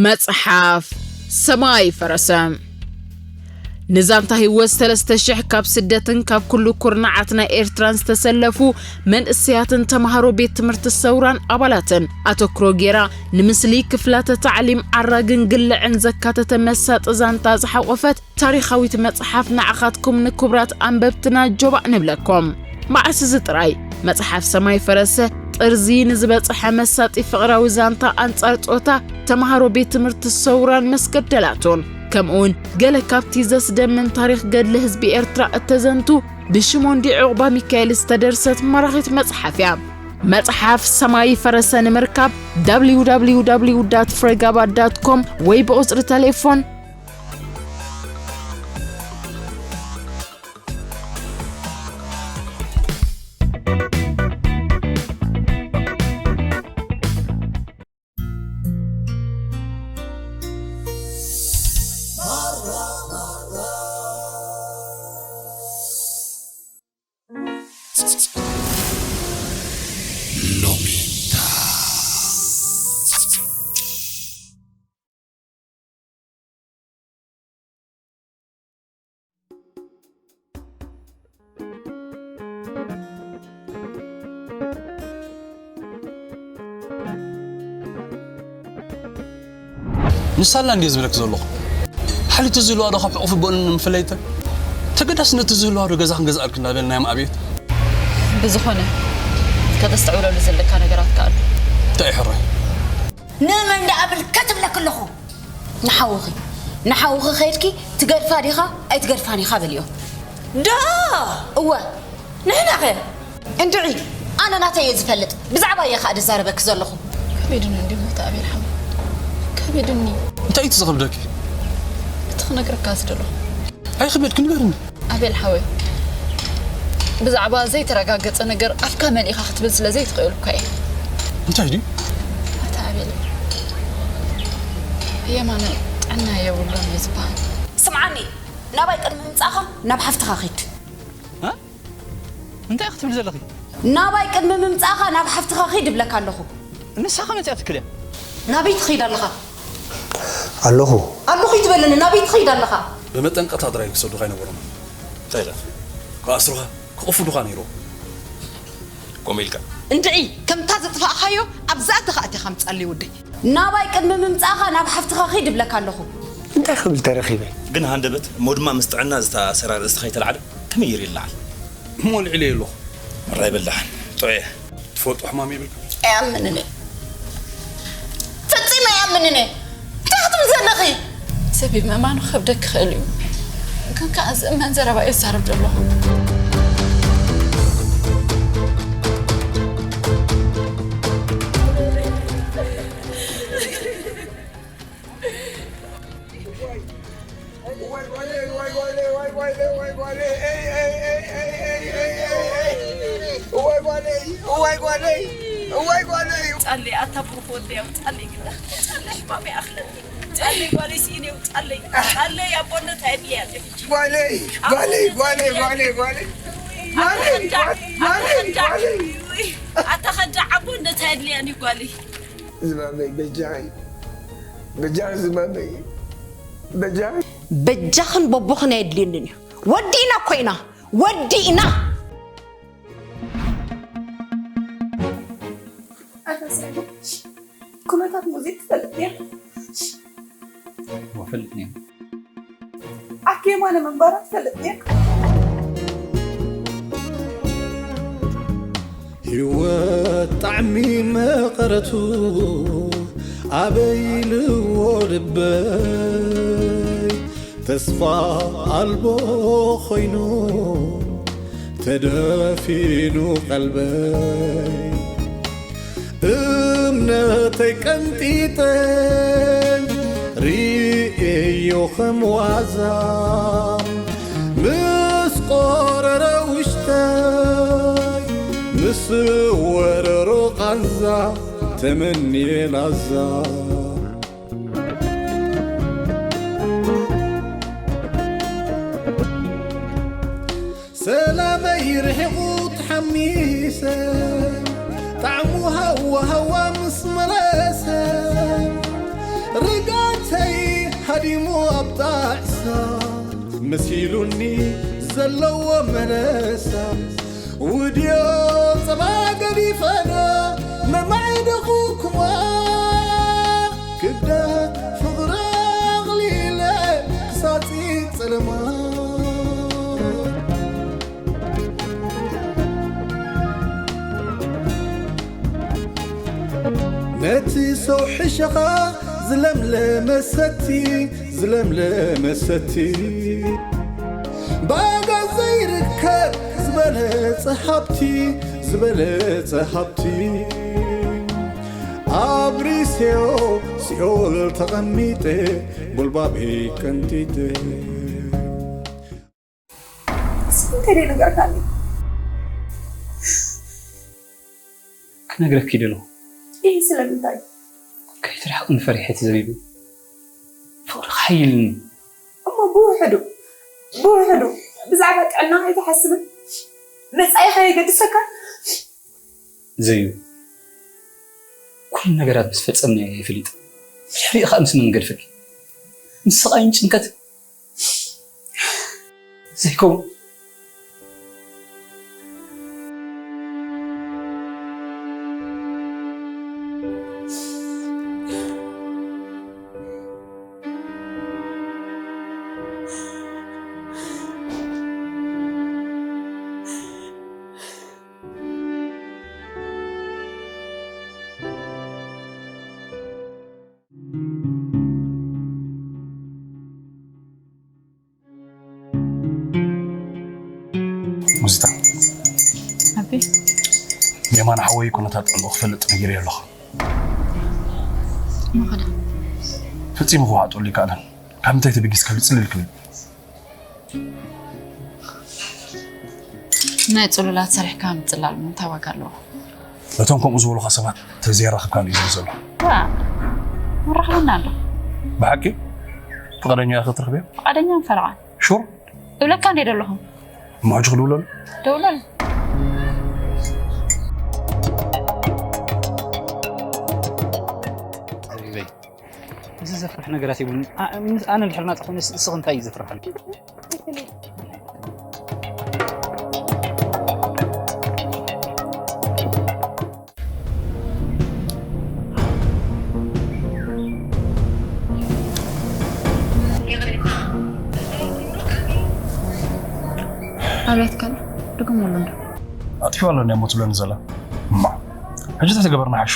መጽሓፍ ሰማይ ፈረሰ። ንዛንታ ህይወት ሰለስተ ሽሕ ካብ ስደትን ካብ ኩሉ ኩርናዓት ናይ ኤርትራን ዝተሰለፉ መንእሰያትን ተማሃሮ ቤት ትምህርቲ ሰውራን ኣባላትን ኣተኩሮ ጌራ፣ ንምስሊ ክፍላተ ታዕሊም ዓራግን ግልዕን ዘካተተ መሳጢ ዛንታ ዝሓቖፈት ታሪኻዊት መጽሓፍ ንዓኻትኩም ንክቡራት ኣንበብትና ጆባእ ንብለኩም። መዓስ እዚ ጥራይ መጽሓፍ ሰማይ ፈረሰ ጥርዚ ንዝበጽሐ መሳጢ ፍቕራዊ ዛንታ ኣንጻር ጾታ ተማሃሮ ቤት ትምህርቲ ሰውራን መስገደላቱን፣ ከምኡውን ገለ ካብቲ ዘስደምም ታሪኽ ገድሊ ህዝቢ ኤርትራ እተዘንቱ ብሽሞንዲ ዑቕባ ሚካኤል ዝተደርሰት ማራኺት መጽሓፍ እያ። መጽሓፍ ሰማይ ፈረሰ ንምርካብ www ፍሬጋባ ዳት ኮም ወይ ብቑጽሪ ተሌፎን ንሳላ እንድየ ዝብለኪ ዘለኹ። ሓሊቱ ዝህልዋ ዶ ካብ ሕቑፊ ቦን ንምፍለይተ? ተገዳስ ነቲ ዝህልዋ ዶ ገዛ ክንገዝኣልኪ እናበልና እዮም ኣብየት። ብዝኾነ ከተስተውዕለሉ ዘለካ ነገራት ከኣሉ። እንታይ እዩ ሕራይ? ንመን ደኣ ብልከ ትብለኪ ኣለኹ? ንሓውኺ ንሓውኺ ከይድኪ ትገድፋ ዲኻ ኣይትገድፋን ኢኻ በልዮ። ዶ እወ ንሕናኸ? እንድዒ ኣነ ናተይ እየ ዝፈልጥ። ብዛዕባ እየ ከኣ ዝዛረበኪ ዘለኹ። ከቢድኒ እንድዩ ሞት ኣቤል ሓወይ፣ ከቢድኒ። እንታይ እዩ እቲ ዘኽብደኪ? እቲ ክነግረካ ዝደለኹ። ኣይኽበድኪ ንገርኒ። ኣቤል ሓወይ፣ ብዛዕባ ዘይተረጋገጸ ነገር ኣፍካ መሊእኻ ክትብል ስለ ዘይትኽእል እኳ እየ። እንታይ ድዩ? ኣታ ኣቤል፣ የማነ ጥዕና የብሉን እዩ ዝበሃል። ስምዓኒ፣ ናባይ ቅድሚ ምምጻእኻ ናብ ሓፍትኻ ኺድ። እንታይ ክትብል ዘለኺ? ናባይ ቅድሚ ምምጻእኻ ናብ ሓፍትኻ ኺድ እብለካ ኣለኹ። ንሳ ከመይ እያ ትክል እያ? ናበይ ትኸይድ ኣለኻ? ኣለኹ። ኣለኹ ይትበለኒ ናበይ ትኸይድ ኣለኻ? ብመጠንቀቕታ ጥራይ ክሰዱኻ ኣይነበሮም። እንታይ ኢላ? ክኣስሩኻ፣ ክቕፍዱኻ ነይርዎም። ከምኡ ኢልካ። እንድዒ፣ ከምታ ዘጥፋእኻዮ ኣብዛ ኣተኻ ኣቲኻ ምጻለይ ወደይ። ናባይ ቅድሚ ምምጻእኻ ናብ ሓፍትኻ ኺድ እብለካ ኣለኹ። እንታይ ክብል ተረኺበ? ግን ሃንደበት እሞ ድማ ምስ ጥዕና ዝተኣሰረ ኣርእስቲ ከይተላዕለ ከመይ ገይሩ ይለዓል? እሞ ኣልዒለዮ ኣለኹ። መራ ኣይበላዕን። ጥዑየ። ትፈልጦ ሕማም የብልካ? ኣይኣምንን እየ። ፈጺመ ኣይኣምንን እየ። እንታይ ክትብል ዘለኺ? ሰብ ምእማኑ ክኸብደኪ ይኽእል እዩ። ግን ከኣ ዝእመን ዘረባ እየ ዝዛረብ ዘለኹ። እዋይ ጓለይ እዋይ ጓለይ እዋይ ጓለይ ጻለይ ኣታ ብሩኽ ወደይ ኣውጻለይ ግዳ ጻለይ ሕማመይ ኣኽለኒ ጻለይ ጓለይ ስኢነ ኣውጻለይ ጻለይ ኣቦነት ኣየድልያ ኣለኒ ጓለይ ጓለይ ጓለይ ጓለይ ጓለይ ጓለይ ጓለይ ጓለይ ኣታ ኸዳዕ ኣቦነት ኣየድልያኒ ጓለይ ዝማመይ በጃኺ በጃኺ ዝማመይ በጃኺ በጃኽን በቦኽን ኣየድልየንን እዩ ወዲእና እኮ ኢና ወዲእና ኩነታት ሙዚክ ትፈልጥ ድያ? ወፈልጥ ነኝ ኣኬ ማነ መንባራ ትፈልጥ ድያ? ህይወት ጣዕሚ መቐረቱ ኣበይ ኢልዎ ልበይ ተስፋ ኣልቦ ኮይኑ ተደፊኑ ቀልበይ እምነተይ ቀንጢጠ ርእየዮ ከም ዋዛ ምስ ቆረረ ውሽጠይ ምስ ወረሮ ቃንዛ ተመንየ ላዛ ሰላመይ ርሒቑ ተሓሚሰ ጣዕሙ ሃዋ ሃዋ ምስ መለሰ ርጋ ቀዲሙ ኣብ ጣዕሳ መሲሉኒ ዘለዎ መለሳ ውድዮ ጸባ ገዲፈና መማዕደኹኩማ ክብደት ፍቕሪ ኣቕሊለ ክሳጺ ጸለማ ነቲ ሰው ሕሸኻ ዝለምለመ ሰቲ ዝለምለመ ሰቲ ባጋ ዘይርከብ ዝበለጸ ሃብቲ ዝበለጸ ሃብቲ ኣብሪሴዮ ሲኦል ተቐሚጠ ጎልባበይ ቀንጢጠ እንታይ ደይ ነገርካኒ? ክነግረኪ ደለኹ። ይህ ስለምንታይ? ከይትርሕቕኒ ፈሪሐ እቲ ዘቢቡ ፍቕሪ ክሓይልኒ። እሞ ብውሕዱ ብውሕዱ ብዛዕባ ጥዕና ከይትሓስብን መጻኢኻ የገድሰካ? ዘዩ ኩሉ ነገራት ምስ ፈጸምናዮ ይፍሊጥ። ብድሕሪኡ ከኣ ምስ መን ገድፈኪ? ምስ ስቓይን ጭንቀትን ዘይከውን ሙዚታ ኣቢ የማን ሓወይ ኩነታት ጥዕንኡ ክፈልጥ ነጊረዮ ኣለኹ። መኸዳ ፈጺሙ ክዋሕጠሉ ይከኣለን። ካብ ምንታይ ተበጊስካ ብጽልል ክብል ናይ ጽሉላት ሰሪሕካ ምጽላል ሞ እንታይ ዋጋ ኣለዎ? ነቶም ከምኡ ዝበሉኻ ሰባት ተዘየራኽብካ እዩ ዝብል ዘሎ። ዋ መራኽብና ኣሎ። ብሓቂ ፍቓደኛ ኢኺ ክትረኽብዮ? ፍቓደኛ ንፈረቓን ሹር? እብለካ እንደ ደለኹም እሞ ሕጂ ክድውለሉ? ደውለል። እዚ ዘፍርሕ ነገራት የብሉን። ኣነ ድሕር ናጽኹ ንስኽ እንታይ እዩ ዘፍርሓል? ኣብያትካን ድግም ወሎ እንዶ ኣጥፊዋ ኣሎ እንዲያ ሞ ትብለኒ ዘላ እማ ሕጂ እንታይ ተገበርና ሓሹ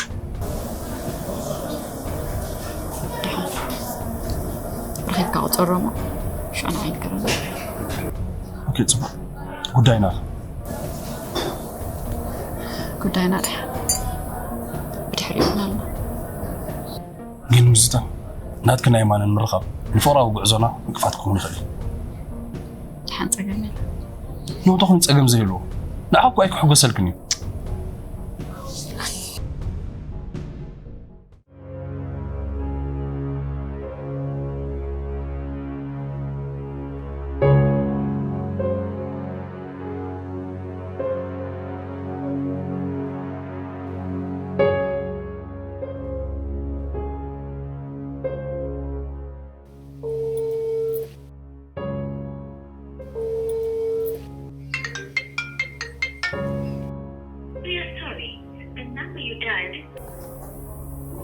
ረኺብካ ቁፀሮሞ ሽዑ ንዓይ ንገረና ኦኬ ፅቡቅ ጉዳይና ጉዳይና ድሓ ብድሕሪትና ኣለና ግን ሙዚጣ ናትክን ኣይማንን ምርኻብ ንፍቕራዊ ጉዕዞና ዕንቅፋት ክኸውን ይኽእል እዩ ድሓን ፀገም የለን ንውቶ ኹን ፀገም ዘይብልዎ ንዓኩ ኣይክሕጎሰልክን እዩ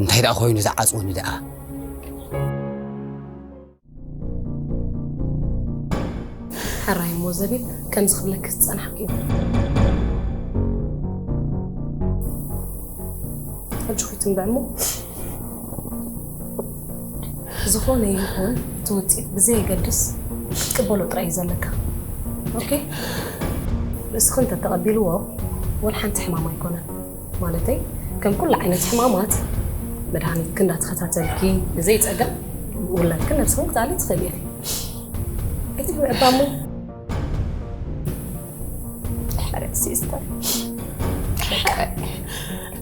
እንታይ ደኣ ኮይኑ ዝዓፅወኒ ደኣ ሕራይ እሞ ዘቢብ ከምዚ ክብለኪ ዝጸናሕኩ እዩ ሕጂ ኹይትንብዕ እሞ ዝኾነ ይኹን እቲ ውፅኢት ብዘየገድስ ክትቅበሎ ጥራይ እዩ ዘለካ ኦኬ ርእስኺ እንተተቐቢልዎ ወላ ሓንቲ ሕማም ኣይኮነን ማለተይ ከም ኩሉ ዓይነት ሕማማት መድሃኒትኪ እንዳተኸታተልኪ ብዘይ ፀገም ውላድኪ ነብስኺ ክትኣሊ ትኽእሊ ኢኺ እቲ ምዕባሙ ሕረት ሲስተር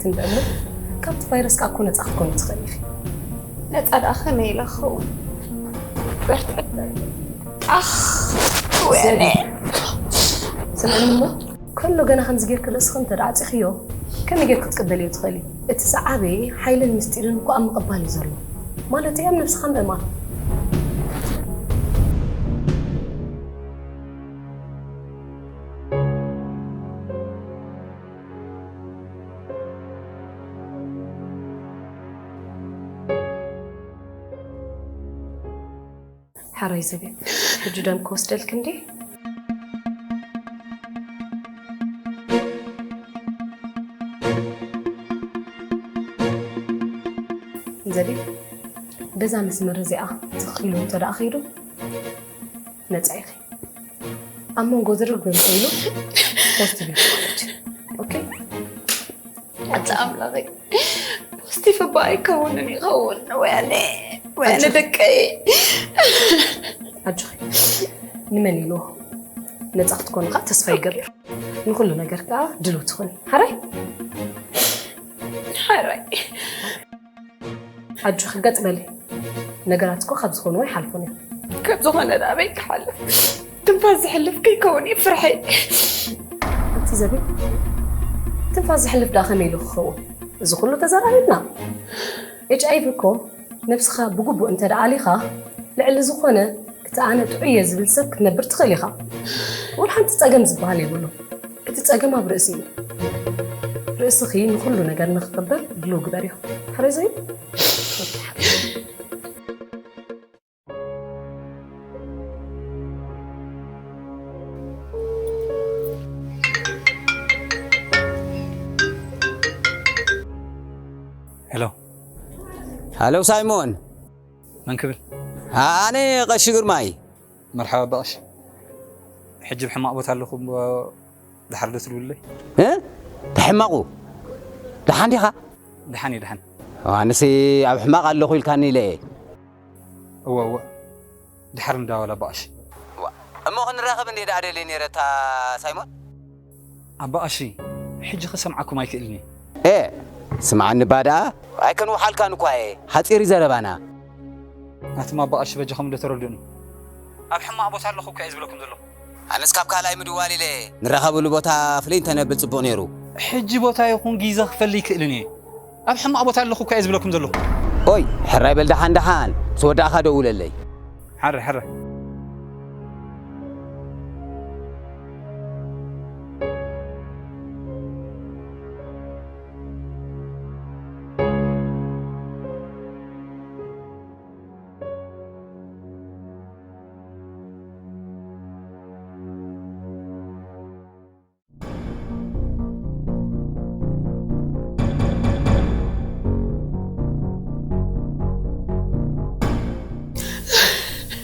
ትንበእሞ ካብቲ ቫይረስ ከዓ እኮ ነፃ ክትኮኒ ትኽእል ኢኺ ነፃ ደኣ ከመይ ኢለ ክኸውን ኣኽ ወነ ስምዕኒ እሞ ከሎ ገና ከምዚ ጌርኪ ርእስኺ እንተ ደኣ ዓፂኽዮ ከመይ ጌርኪ ክትቅበልዮ ትኽእሊ እቲ ዝዓበየ ሓይልን ምስጢርን እኮ ኣብ ምቕባል እዩ ዘሎ ማለት እዩ ኣብ ነብስኻ ምእማን ኣራይ ዘቤት፣ ሕጂ ደም ክወስደልክ እንዴ? ዘቤት፣ በዛ መስመር እዚኣ ትኽኢሉ እንተ ደኣ ኸይዱ፣ ነጻ ኢኺ። ኣብ መንጎ ዝርግም ኮይኑ ፖስት ቤት ማለት እዩ። ኦኬ? ኣታ ኣምላኸይ፣ ፖስቲፍ እባ ኣይከውንን ይኸውን። ወያነ፣ ወያነ ኣጆኺ። ደቀይ። ኣጆኺ። ንመን ኢልዎ? ነጻ ክትኮኒ ከኣ ተስፋ ይገብር። ንኹሉ ነገር ከኣ ድልው ትኹኒ። ሓራይ? ሓራይ። ኣጆኺ ገጥ በሊ። ነገራት እኮ ካብ ዝኾኑ ኣይሓልፉን እዮም። ካብ ዝኾነ ደኣ ኣበይ ክሓልፍ? ትንፋስ ዝሕልፍ ከይከውን እዩ ፍርሐይ። ኣንቲ ዘቤት፣ ትንፋስ ዝሕልፍ ደኣ ከመይ ኢሉ ክኸውን? እዚ ኩሉ ተዘራሪብና። ኤች ኣይ ቪ እኮ ነብስኻ ብግቡእ እንተ ደኣ ኣሊኻ፣ ልዕሊ ዝኾነ እቲ ኣነ ጥዑይ እየ ዝብል ሰብ ክትነብር ትኽእል ኢኻ። ወላ ሓንቲ ጸገም ዝበሃል የብሉን። እቲ ጸገም ኣብ ርእሲ እዩ። ርእስኺ ንኹሉ ነገር ንኽቕበል ድልው ግበርዮ። ሓረይ ዘዩ? ሄሎ። ሃሎ ሳይሞን። መን ክብል? ኣነ ቀሺ ግርማይ። መርሓባ ኣባ ቀሺ። ሕጂ ብሕማቕ ቦታ ኣለኹ እሞ ድሓር ዶ ትብሉለይ? እ? ተሕማቑ? ደሓን ዲኻ? ደሓን እየ፣ ደሓን። ኣነሲ ኣብ ሕማቕ ኣለኹ ኢልካኒ ኢለ እየ። እወ፣ እወ። ድሓር ንደዋወል ኣባ ቀሺ። ዋ፣ እሞ ክንራኸብ እንዴ ደኣ ደልየ ነይረ እታ ሳይሞን? ኣባ ቀሺ፣ ሕጂ ክሰምዓኩም ኣይክእልን እየ። ኤ፣ ስምዓኒ እባ ደኣ። ኣይከንውሓልካን እኳ እየ። ሓጺር እዩ ዘረባና። ናትማ ኣባ ቀሺ በጃኹም እንዶ ተረድኡኒ። ኣብ ሕማቕ ቦታ ኣለኹ እኮ እየ ዝብለኩም ዘለኹ። ኣነስ ካብ ካልኣይ ምድዋል ኢለ ንራኸበሉ ቦታ ፍለይ እንተነብል ጽቡቕ ነይሩ። ሕጂ ቦታ ይኹን ጊዘ ክፈሊ ይክእልን እየ። ኣብ ሕማቕ ቦታ ኣለኹ እኮ እየ ዝብለኩም ዘለኹ። ኦይ፣ ሕራይ በል ደሓን ደሓን። ምስ ወዳእኻ ደውለለይ። ሕረ፣ ሕረ።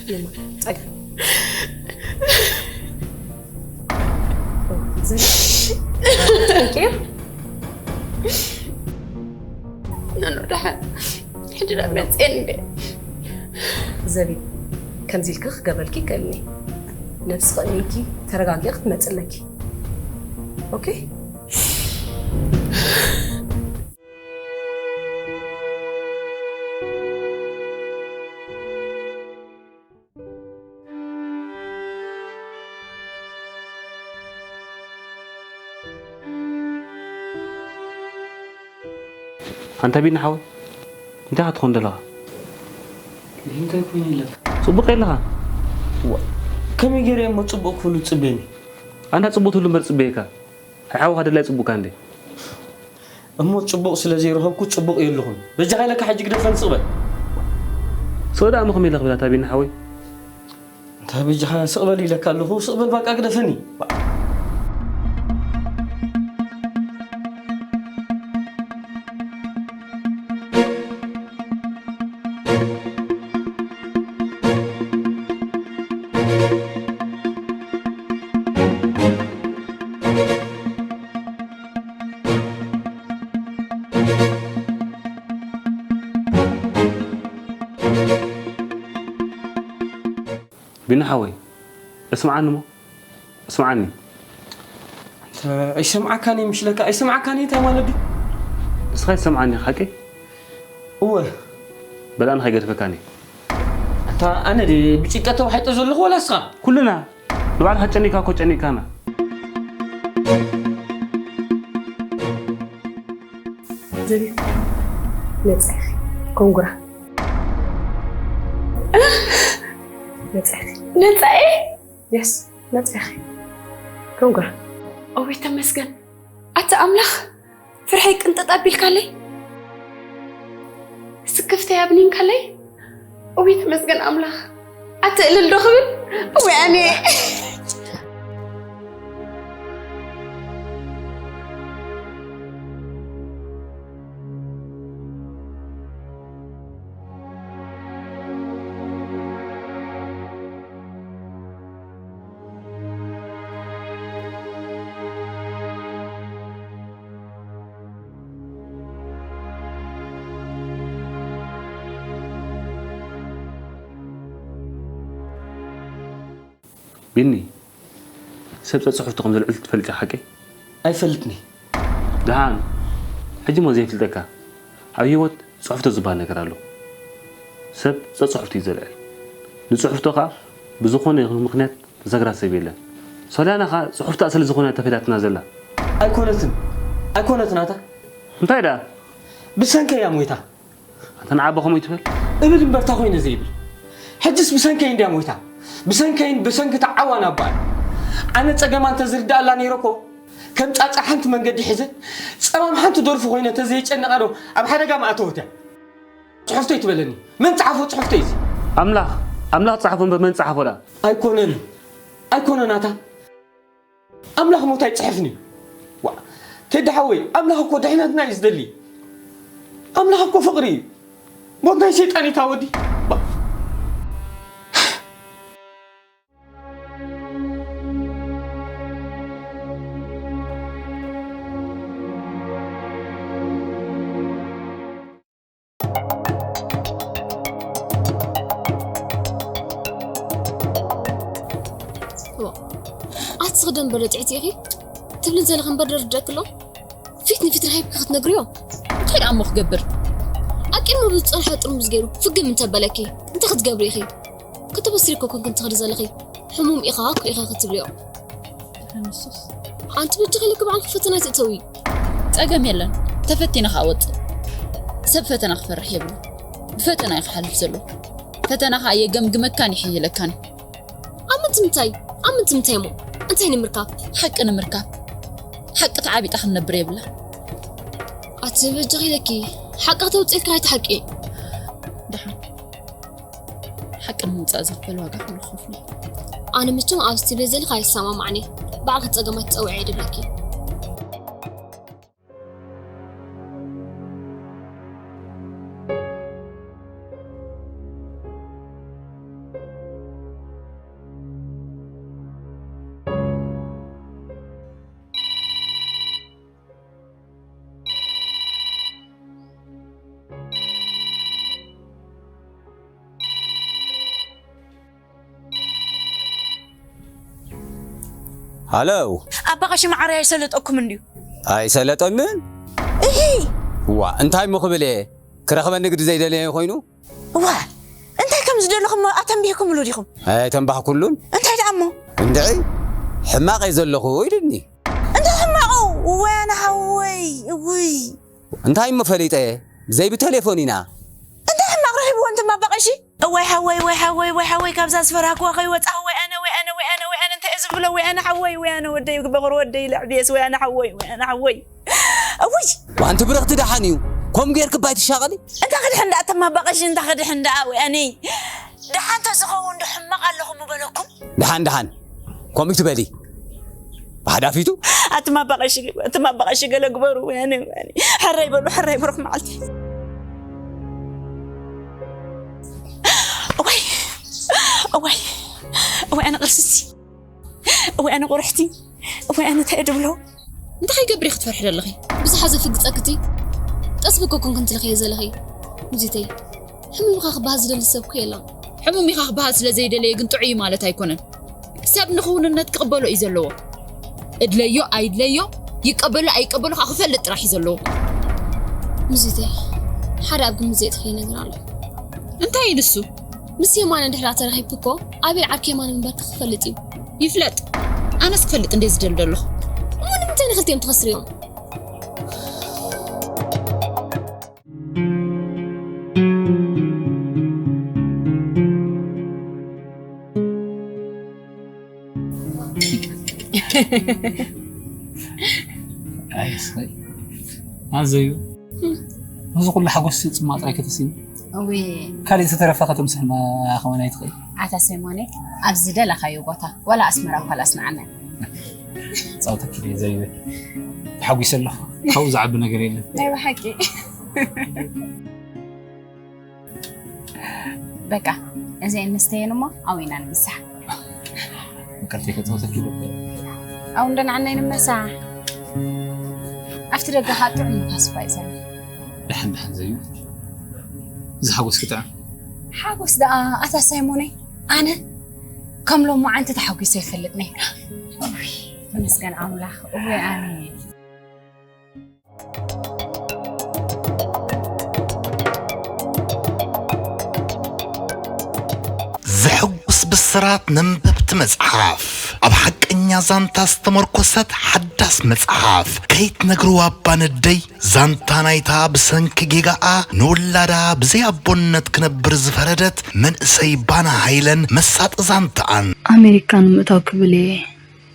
የማ፣ ጸጋ። ዘ-፣ ጸንቂር? ኖ፣ ኖ፣ ደሓን። ሕጂ ደኣ መጽኤ እንደ። ዘቢብ፣ ከምዚ ኢልኪ ክገብረልኪ ይክእልኒ። ነብስኺ እሚንኪ ተረጋጊ ክትመጽእ ኣለኪ። ኦኬ? ኣንታ ቢኒ ሓወይ፣ እንታይ ኢኻ ትኾን ዘለኻ? እንታይ ኮይኑ ኣለካ? ጽቡቕ የለኻ? ዋ፣ ከመይ ገይረ እሞ ጽቡቕ ክህሉ ትጽበየኒ? ኣንታ ጽቡቕ ትህሉ እምበር ጽበየካ። ሓውኻ ደላይ ጽቡቕካ እንዴ? እሞ ጽቡቕ ስለ ዘይረኸብኩ ጽቡቕ የለኹን። በጃኻ ኢለካ ሕጂ ግደፈኒ፣ ስቕ በል። ስቕ ደኣ እሞ ከመይ ኢለ ክብል ኣታ ቢኒ ሓወይ? እንታይ በጃኻ ስቕ በል ኢለካ ኣለኹ፣ ስቕ በል ባቃ ግደፈኒ። ቢኒ ሓወይ፣ እስምዓኒ እሞ፣ እስምዓኒ። እንተ ኣይሰምዓካን እየ ምሽለካ፣ ኣይሰምዓካን እየ እንታይ ማለት ድዩ? ንስኻ ኣይሰምዓኒ ሓቂ? እወ። በል ኣነ ከይገድፈካን እየ። ኣታ ኣነ ድየ ብጭንቀት ተዋሒጠ ዘለኹ ወላ ንስኻ? ኩልና። ንባዕልኻ ጨኒእካ እኮ ጨኒእካና። ዘቢብ፣ ነጻ ኢኺ። ኮንግራ። ነጻ ኢኺ። ነጻ እየ? የስ፣ ነጻ ኢኺ። ኮንግራ። እውይ ተመስገን። ኣታ ኣምላኽ፣ ፍርሐይ ቅንጥጥ ኣቢልካለይ። ስክፍተይ ኣብኒንካለይ። እውይ ተመስገን ኣምላኽ። ኣትእልል ዶ ክብል? ወይ ኣነ። ቢኒ፣ ሰብ ጸጽሑፍቲ ከም ዘልዕል ትፈልጥ ኢኻ ሓቀይ? ኣይፈልጥኒ። ደሓን፣ ሕጂ እሞ ዘይፍልጠካ። ኣብ ህይወት ጽሑፍቶ ዝበሃል ነገር ኣሎ። ሰብ ጸጽሑፍቲ እዩ ዘልዕል። ንጽሑፍቶ ከኣ ብዝኾነ ይኹን ምኽንያት ዘግራ ሰብ የለን። ሶልያና ከኣ ጽሑፍታ ስለ ዝኾነ ተፈዳትና ዘላ። ኣይኮነትን፣ ኣይኮነትን ኣታ። እንታይ ደኣ? ብሰንከይ እያ ሞይታ። ኣንታ ንዓባ ከምኡ ይትበል? እብል እምበርታ ኮይነ ዘይብል። ሕጅስ ብሰንከይ እንድያ ሞይታ። ብሰንከይን ብሰንኪ ተዓዋን ኣባኣን። ኣነ ጸገማ እንተዝርዳኣላ ነይረ እኮ፣ ከም ጻጻ ሓንቲ መንገዲ ሒዘ፣ ጸማም ሓንቲ ደርፊ ኮይነ ተዘይጨነቓ ዶ ኣብ ሓደጋ ምኣተወት እያ። ጽሑፍተይ ትበለኒ። መን ጸሓፎ ጽሑፍተይ እዚ? ኣምላኽ፣ ኣምላኽ ጸሓፎ እምበር መን ጸሓፎ ደኣ? ኣይኮነን። ኣይኮነን ኣታ። ኣምላኽ ሞት ኣይጽሕፍን እዩ። ዋ፣ ቴዲ ሓወይ፣ ኣምላኽ እኮ ድሕነትና እዩ ዝደሊ። ኣምላኽ እኮ ፍቕሪ እዩ። ሞት ናይ ሰይጣን እዩ እታ ወዲ። ባ- ዋ፣ ኣቲ ስኽደን በለ ጥዕቲ ኢኺ ትብልን ዘለኺ እምበር ደርደክሎ ፊት ንፊት ረኺብኪ ክትነግርዮ። እንታይ ደኣ እሞ ክገብር? ኣቂሙ ብዝጸንሐ ጥርሙዝ ገይሩ ፍግም እንተበለኪ እንታይ ክትገብሪ ኢኺ? ከተበስሪ እኮ ኮንክን ትኸዲ ዘለኺ። ሕሙም ኢኻ እኮ ኢኻ ክትብልዮ። ኣንቲ በጃኺ ኢለኪ ባዕልኺ ፈተና ኣይትእተዊ። ጸገም የለን። ተፈቲነ ከኣ ወጽእ። ሰብ ፈተና ክፈርሕ የብሉ። ብፈተና እዩ ክሓልፍ ዘለዎ። ፈተና ከኣ የገምግመካን ይሕይለካን። ኣብ ምንትምታይ? ኣብ ምንትምታይ እሞ? እንታይ ንምርካብ? ሓቂ ንምርካብ። ሓቂ ተዓቢጣ ክንነብር የብላ። ኣቲ በጃኺ ኢለኪ ሓቂ ክተውፅእልካ ኣይትሓቂ። ደሓን። ሓቂ ንምውፃእ ዝኽፈል ዋጋ ክንኸፍሎ። ኣነ መቸም ኣብዚ ትብልዮ ዘለኺ ኣይሰማማዕን እየ። ባዕልኺ ፀገማት ትፀውዒ እየ ድብለኪ። ሃሎ። ኣባ ቀሺ መዓረይ ኣይሰለጠኩምን ድዩ? ኣይሰለጠንን? እሂ። ዋ፣ እንታይ እሞ ክብል እየ? ክረኽበኒ ግዲ ዘይደለየ ኮይኑ? ዋ፣ እንታይ ከም ዝደለኹም ኣተንቢህኩምሉ ዲኹም? ኣይተንባህኩሉን። እንታይ ደኣ እሞ? እንድዒ፣ ሕማቕ እየ ዘለኹ ኢሉኒ። እንታይ ሕማቑ? ወይ ኣነ ሓወይ፣ ውይ። እንታይ እሞ ፈሊጠ? ብዘይ ብቴሌፎን ኢና። እንታይ ሕማቕ ረኺብዎ እንተ ኣባ ቀሺ? እዋይ ሓወይ፣ ወይ ሓወይ፣ ወይ ሓወይ፣ ካብዛ ዝፈራህክዋ ከይወጻኹ፣ ወይ ኣነ፣ ወይ ኣነ፣ ወይ ኣነ፣ ወይ ኣነ፣ እንታይ እየ ዝብሎ? ወይ ኣነ ሓወይ፣ ወይ ኣነ ወደይ፣ በቑር ወደይ፣ ለዕብየስ፣ ወይ ኣነ ሓወይ፣ ወይ ኣነ ሓወይ። እውይ! ዋንቲ ብርኽቲ ደሓን እዩ። ከምኡ ጌርኪ እባ ኣይትሻቐሊ። እንታ ክድሕን ደኣ፣ እተማባቐሽ፣ እንታ ክድሕን ደኣ፣ ወይ ኣነ። ደሓን ተዝኸውን ዶ ሕማቕ ኣለኹ ምበለኩም? ደሓን፣ ደሓን። ከምኡ ትበሊ። ብሓዳፊቱ? ኣትማባቐሽ፣ ኣትማባቐሽ ገለ ግበሩ፣ ወይ ኣነ፣ ወይ ኣነ። ሕራይ በሉ፣ ሕራይ ብሩኽ መዓልቲ። እዋይ፣ እዋይ፣ እዋይ፣ ኣነ ቅርስቲ፣ እዋይ፣ ኣነ ቁርሕቲ፣ እዋይ፣ ኣነ እንታይ እየ ድብሎ? እንታይ ከይገብር ኢኺ ክትፈርሒ ዘለኺ? ብዝሓ ዘፍግጸኪ እቲ ጠስቢ እኮ ኮንክን ትልኽዮ ዘለኺ። ሙዚተይ፣ ሕሙምኻ ክበሃል ዝደሊ ሰብ እኮ የለን። ሕሙም ኢኻ ክበሃል ስለ ዘይደለየ ግን ጥዑይ እዩ ማለት ኣይኮነን። ሰብ ንኽውንነት ክቕበሎ እዩ ዘለዎ። እድለዮ ኣይድለዮ፣ ይቀበሎ ኣይቀበሎ ከዓ ክፈልጥ ጥራሕ እዩ ዘለዎ። ሙዚተይ፣ ሓደ ኣብ ግምት ዘየእተኽዮ ነገር ኣሎ። እንታይ እዩ ንሱ? ምስ የማነ እንድሕር ተራኺብኪ እኮ ኣቤል ዓርኪ የማነ ምንባርኪ ክፈልጥ እዩ። ይፍለጥ። ኣነስ ክፈልጥ እንደ ዝደሊ ዘለኹ። እሞ ንምንታይ ንኽልቲኦም ትኸስርዮም? ኣይ፣ እስኸይ። ኣዘዩ። እዚ ኩሉ ሓጎስ ጽማጽ ኣይከተስዩ። እውይ ካልእ ዝተረፈ ከተምስሕና ከመን ኣይትኽእል። ኣታ ሰይሞኔ፣ ኣብ ዝደለኻዮ ቦታ ዋላ ኣስመራ እኳ ላስንዓና። ፃውተኪ ድየ ዘይበ ተሓጒሰ ኣለኹ። ካብኡ ዝዓቢ ነገር የለን። ናይ ብሓቂ በቃ እዚ እንስተየን እሞ ኣዊና ንምሳሕ። መቀልተይ ከፃውተኪ ዶ? ኣው እንደናዓናይ ንምሳሕ። ኣብቲ ደገ ከዓ ጥዑም ንፋስ እኳ እዩ ዘሎ። ድሓን ድሓን ዘዩ እዚ ሓጎስ ክጥዕም። ሓጎስ ደኣ ኣታ ሳይሞነይ፣ ኣነ ከም ሎማዓንቲ ተሓጒሰ ይፈልጥ ነይረ። እውይ፣ ተመስገን ኣምላኽ። እወ ኣነ ዘሐጉስ ብስራት ነንበብቲ መጽሓፍ። ኣብ ሓቀኛ ዛንታ ዝተመርኮሰት ሓዳስ መጽሓፍ ከይትነግርዋ እባ ነደይ። ዛንታ ናይታ ብሰንኪ ጌጋኣ ንውላዳ ብዘይ ኣቦነት ክነብር ዝፈረደት መንእሰይ ባና ሃይለን መሳጢ ዛንታኣን። ኣሜሪካ ንምእታው ክብል እየ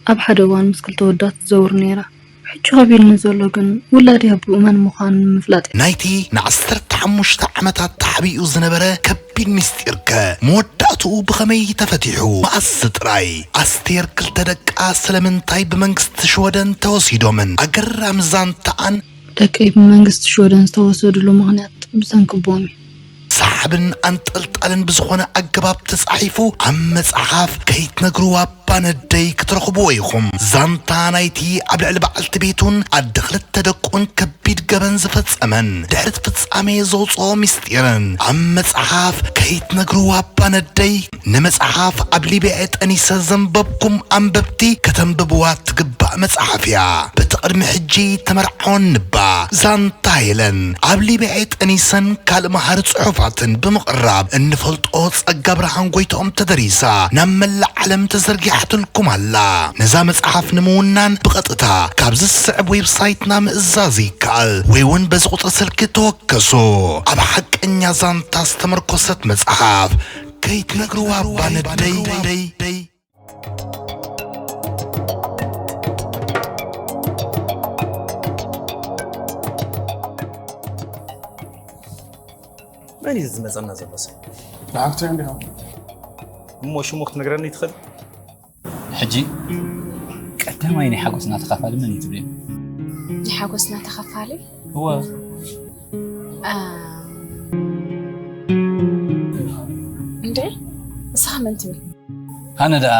ኣብ ሓደ እዋን ምስ ክልተ ወዳት ትዘውር ነይራ። ሕጂ ከቢድኒ ዘሎ ግን ውላደይ ኣቦኡ መን ምዃኑ ንምፍላጥ እዩ። ናይቲ ንዓሰርተ ሓሙሽተ ዓመታት ተሓቢኡ ዝነበረ ከቢድ ምስጢርከ መወዳእትኡ ብኸመይ ተፈቲሑ? መኣስ ጥራይ? ኣስቴር ክልተ ደቃ ስለምንታይ ብመንግስቲ ሽወደን ተወሲዶምን? ኣገራሚ ዛንታኣን ደቀይ ብመንግስቲ ሽወደን ዝተወሰድሉ ምኽንያት ብሰንኪ ኣቦኦም እዩ። ሰሓብን ኣንጠልጣልን ብዝኾነ ኣገባብ ተጻሒፉ ኣብ መጽሓፍ ከይትነግርዋ እባ ነደይ ክትረኽብዎ ኢኹም። ዛንታ ናይቲ ኣብ ልዕሊ በዓልቲ ቤቱን ኣደ ክልተ ደቁን ከቢድ ገበን ዝፈጸመን ድሕሪ እቲ ፍጻሜ ዘውጽኦ ምስጢርን ኣብ መጽሓፍ ከይትነግርዋ እባ ነደይ። ንመጽሓፍ ኣብ ሊብያ ጠኒሰ ዘንበብኩም ኣንበብቲ ከተንብብዋ ትግባእ መጽሓፍ እያ። በቲ ቅድሚ ሕጂ ተመርዓወን ንባ ዛንታ ሄለን ኣብ ሊብያ ጠኒሰን ካልእ መሃሪ ጽሑፋትን ብምቕራብ እንፈልጦ ጸጋ ብርሃን ጎይትኦም ተደሪሳ ናብ መላእ ዓለም ተዘርጊሓትልኩም ኣላ። ነዛ መጽሓፍ ንምውናን ብቐጥታ ካብ ዝስዕብ ዌብሳይትና ምእዛዝ ይከኣል ወይ እውን በዚ ቁጽሪ ስልኪ ተወከሱ። ኣብ ሓቀኛ ዛንታ ዝተመርኮሰት መጽሓፍ ከይትነግርዋ እባ ነደይ። መን እዩ ዝመፀና ዘሎ ሰብ? ብሓፍቶም እንዲኹም። እሞ ሽሙ ክትነግረኒ ትኽእል? ሕጂ ቀዳማይ ናይ ሓጎስና ተኻፋሊ መን እዩ ትብልዮ? ናይ ሓጎስና ተኻፋሊ እወ ኣም፣ እንዴ ንስኻ መን ትብል? ኣነ ደኣ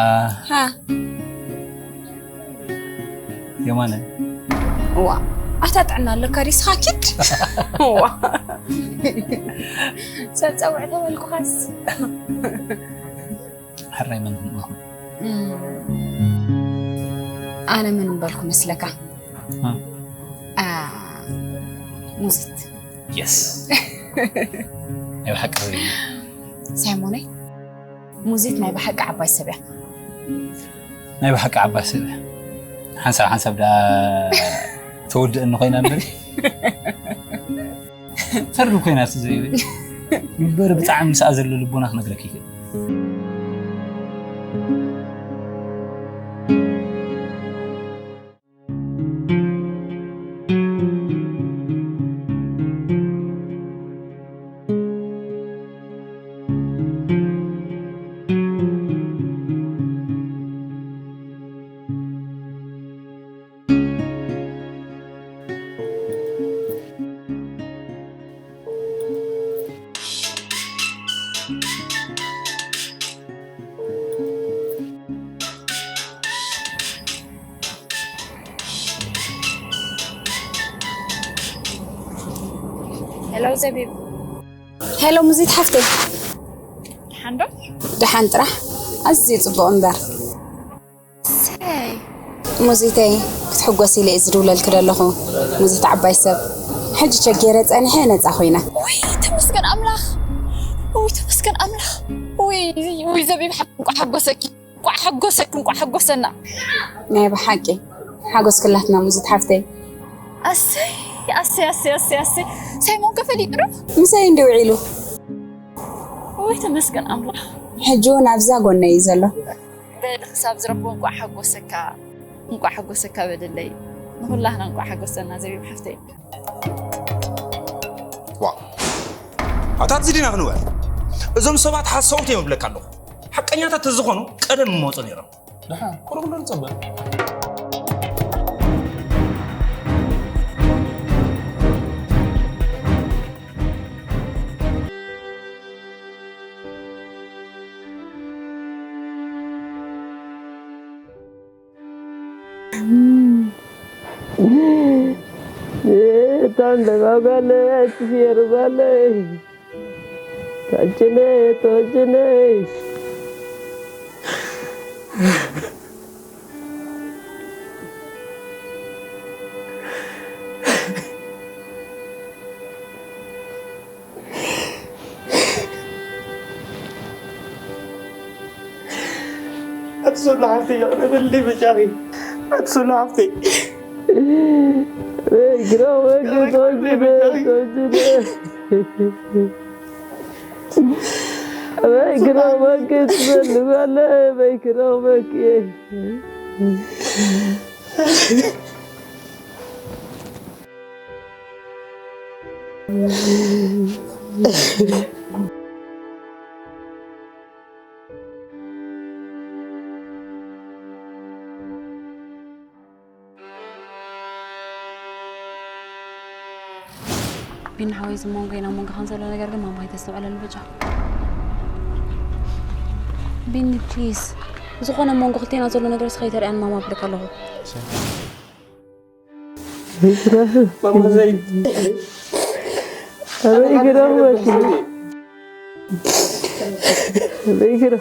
ሃ የማነ ዋ ኣታ ጥዕና ኣለካ ዲስኻ ኪድ ዋ ሰብ ፀውዕ ተበልኩኻስ ሕራይ መን ምኹን ኣነ ምን በልኩ መስለካ እ። አ፣ ሙዚት የስ ናይ ብሓቂ ሳይሞነይ ሙዚት ናይ ብሓቂ ዓባይ ሰብ እያ ናይ ብሓቂ ዓባይ ሰብ እያ ሓንሳብ ሓንሳብ ደኣ ተወድእኒ ኮይና እምበሪ ተርግብ ኮይና እቲ ዘይበ እምበር ብጣዕሚ ምስኣ ዘሎ ልቦና ክነግረክ ይኽእል ሄሎ ዘቢብ ሄሎ ሙዚት ሓፍተይ ሓንዶ ደሓን ጥራሕ ኣዝዩ ፅቡቕ እምበር ሰይ ሙዚተይ ክትሕጎስ ኢለ እየ ዝድውለልኪ ዘለኹ ሙዚት ዓባይ ሰብ ሕጂ ቸጌረ ፀኒሐ ነፃ ኮይነ ወይ ተመስገን ኣምላኽ ወይ ተመስገን ኣምላኽ ወይ ወይ ዘቢብ ሓ- እንቋዕ ሓጎሰኪ እንቋዕ ሓጎሰኪ እንቋዕ ሓጎሰና ናይ ብሓቂ ሓጎስ ክላትና ሙዚት ሓፍተይ ኣሰይ ኣሰይ ኣሰይ ኣሰይ ኣሰይ ሳይሞን ከ ፈሊጡ ዶ ምሳይ እንዲ ውዒሉ ወይ ተመስገን ኣምላኽ ሕጂ እውን ኣብዛ ጎነይ እዩ ዘሎ በል ክሳብ ዝረክቦ እንቋዕ ሓጎሰካ እንቋዕ ሓጎሰካ በልለይ ንኩላህና እንቋዕ ሓጎሰና ዘቢብ ሓፍተይ ዋው ኣታ እዚ ዲና ክንውዕል? እዞም ሰባት ሓሳውት እዮም እብለካ ኣለኹ። ሓቀኛታት ተዝኾኑ ቀደም ምመፁ ነይሮም። ደሓን፣ ቁሩብ ዶ ንጸበ? ታንደባጋለ ትሽየርባለ ታጅነ ታጅነ ኣትሶላ ሓፍተይ ይቕረበልኒ በጃኺ። ኣትሶላ ሓፍተይ። በይግራ ወግድ ወግድ ወግድ። በይግራ ወግድ በልባለ በይግራ ወግድ። ቢኒ ሓወይ፣ እዚ መንጎ ኢና መንጎኻን ዘሎ ነገር ግን ማማ ከይተስተውዕለሉ ብጫ። ቢኒ፣ ፕሊዝ፣ ዝኾነ መንጎ ክልቴና ዘሎ ነገር እስኸ ይተርኣያን ማማ ብለካ ኣለኹ። ማማ ዘይድ። ኣበይ ግዳ ወኪ? ኣበይ ግዳ?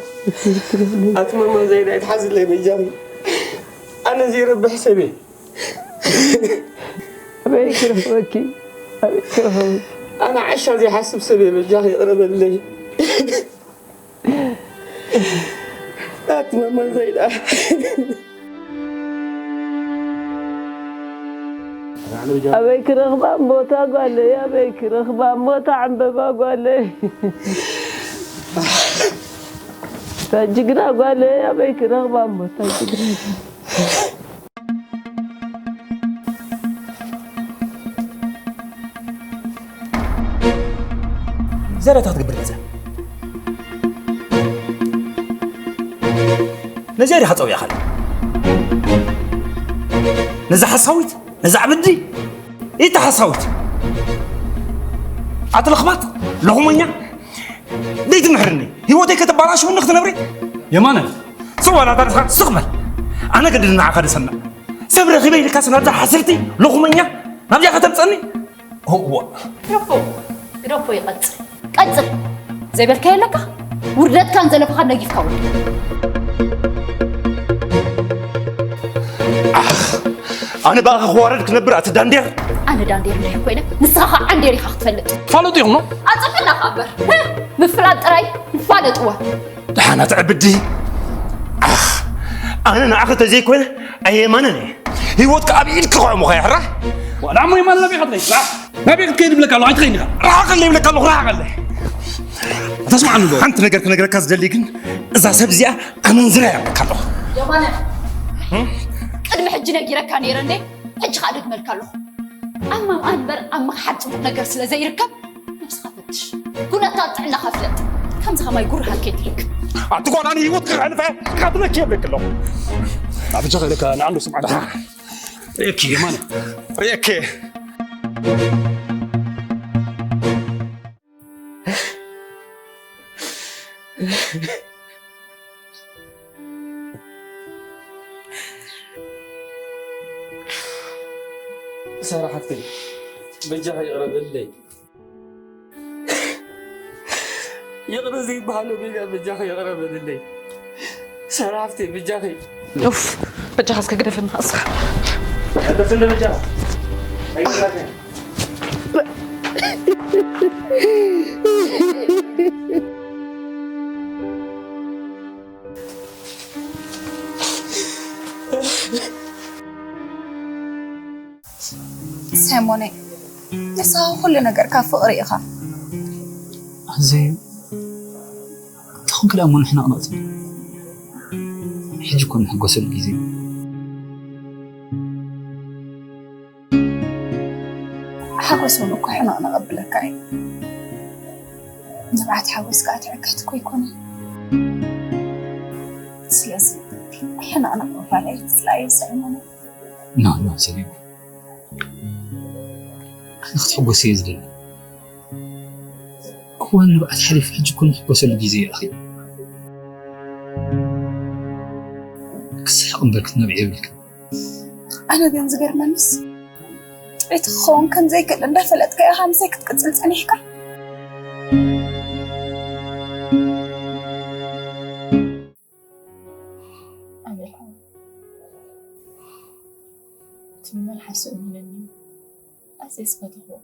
ኣቲ ማማ ዘይድ ኣይትሓዝለይ በጃኺ። ኣነ ዘይረብሕ ሰብ እየ። ኣበይ ክረኽበኪ? ኣበይ ክረኽበኪ? ኣነ ዓሻ ዘይሓስብ ሰብ እየ በጃኺ ይቕረ በልለይ። ኣቲ ማማ ዘይዳ። ኣበይ ክረኽባ እምቦታ ጓለይ፣ ኣበይ ክረኽባ እምቦታ ዕምበባ ጓለይ። እታ ጅግና ጓለይ፣ ኣበይ ክረኽባ እምቦታ ጅግና። ዘረታ ክትገብር መጸ። ነዚኣ ዲኻ ጸዊዕኻላ? ነዛ ሓሳዊት፣ ነዛ ዕብዲ፣ ኢታ ሓሳዊት። ኣቲ ለኽባጥ፣ ለኹመኛ፣ ደይትምሕርኒ። ህይወተይ ከተባላሽውኒ ክትነብሪ? የማነ፣ ስቕ በል ኣታ ንስኻ፣ ስቕ በል። ኣነ ገድሊ ንዓኻ ድሰምዕ። ሰብ ረኺበ ኢልካስ ናብዛ ሓስርቲ፣ ለኹመኛ፣ ናብዚኣ ከተምጸኒ? እወ። ግደፎ፣ ግደፎ ይቐጽል። ቀጽል። ዘይበልካዮ ኣለካ? ውርደትካን ዘለፋኻን ነጊፍካ ውረድ። ኣነ ብኣኻ ክዋረድ ክነብር ኣቲ ዳንዴር? ኣነ ዳንዴር እንድሕር ኮይነ፣ ንስኻ ኸዓ ዓንዴር ኢኻ ክትፈልጥ። ፋለጡ ኢኹም ኖ? ኣጸፈና ኸዓ እምበር። ምፍላጥ ጥራይ ንፋለጥዎ። ደሓና ትዕብዲ። ኣኽ፣ ኣነ ንዓኺ ተዘይኮይነ ኣየማነን እየ። ህይወትካ ኣብ ኢድኪ ከዕሙኻ እየ፣ ሕራይ። ዋላ እሞ የማነ ናበይ ኢኻ ትኸይድ? ራ-፣ ናበይ ክትከይድ እብለካ ኣለኹ፣ ኣይትኸይድን ኢኻ። ርሓቐለይ እብለካ ኣለኹ፣ ርሓቐለይ። ተስማዕኒ ዶ? ሓንቲ ነገር ክነግረካ ዝደሊ ግን፣ እዛ ሰብ እዚኣ ኣመንዝራ እያ እብለካ ኣለኹ። የማነ፣ ቅድሚ ሕጂ ነጊረካ ነይረ እንዴ? ሕጂ ኸኣ ደግመልካ ኣለኹ። ኣብ ማምኣ እምበር ኣብ ምኽሓድ ጽቡቕ ነገር ስለ ዘይርከብ፣ ነብስኻ ፈትሽ። ኩነታት ጥዕናኻ ፍለጥ። ከምዚ ኸማይ ጉርሃት ከይትረክብ። ኣቲ ጓል ኣነ ህይወት ክሕልፈ ክቐትለኪ የብለኪ ኣለኹ። ኣብ እጃ ኸይደካ ንዓንዶ ስምዓ ደሓ። ርእየኪ የማነ። ርእየኪ። ሳራ ሓፍተይ፣ በጃኺ ይቕረ በልለይ። ይቕረ ዘይበሃሎ ጌጋ በጃኺ ይቕረ በልለይ። ሳራ ሓፍተይ፣ በጃኺ። ኡፍ፣ በጃኻ እስከ ግደፈና እስኻ። ግደፍኒ በጃኻ። ኣይግደፍን። ሳይሞነይ፣ ንስኻ ኩሉ ነገርካ ፍቕሪ ኢኻ። ኣዘዩ፣ እንታይ ኮንክ ደኣ እሞ ንሕነቕነቕ ትብል? ሕጂ እኮ ንሕጎሰሉ ግዜ። ሓጎስ እውን እኮ ሕንቕንቕ ኣብለካ እዩ። ጥራት ሓጎስ ከዓ ትዕከት እኮ ኣይኮነን። ስለዚ ሕናቕናቕ ምባል ኣይትፅላእዮ ሰለሞን። ኖ ኖ ሰሊም፣ ኣነ ክትሕጎስ እየ ዝደሊ። እዋን ንብዓት ሓሊፉ፣ ሕጂ እኮ ንሕጎሰሉ ግዜ ይኣኽል። ክስሕቕ እምበር ክትነብዕ የብልካ። ኣነ ግን ዝገርመንስ ጥዕይቲ ክኸውን ከም ዘይክእል እንዳፈለጥካ ኢኻ ምሳይ ክትቅጽል ጸኒሕካ። ኣሜሪካ እቲ መልሓሱ እምነኒ ኣዝየ ዝፈተኽዎ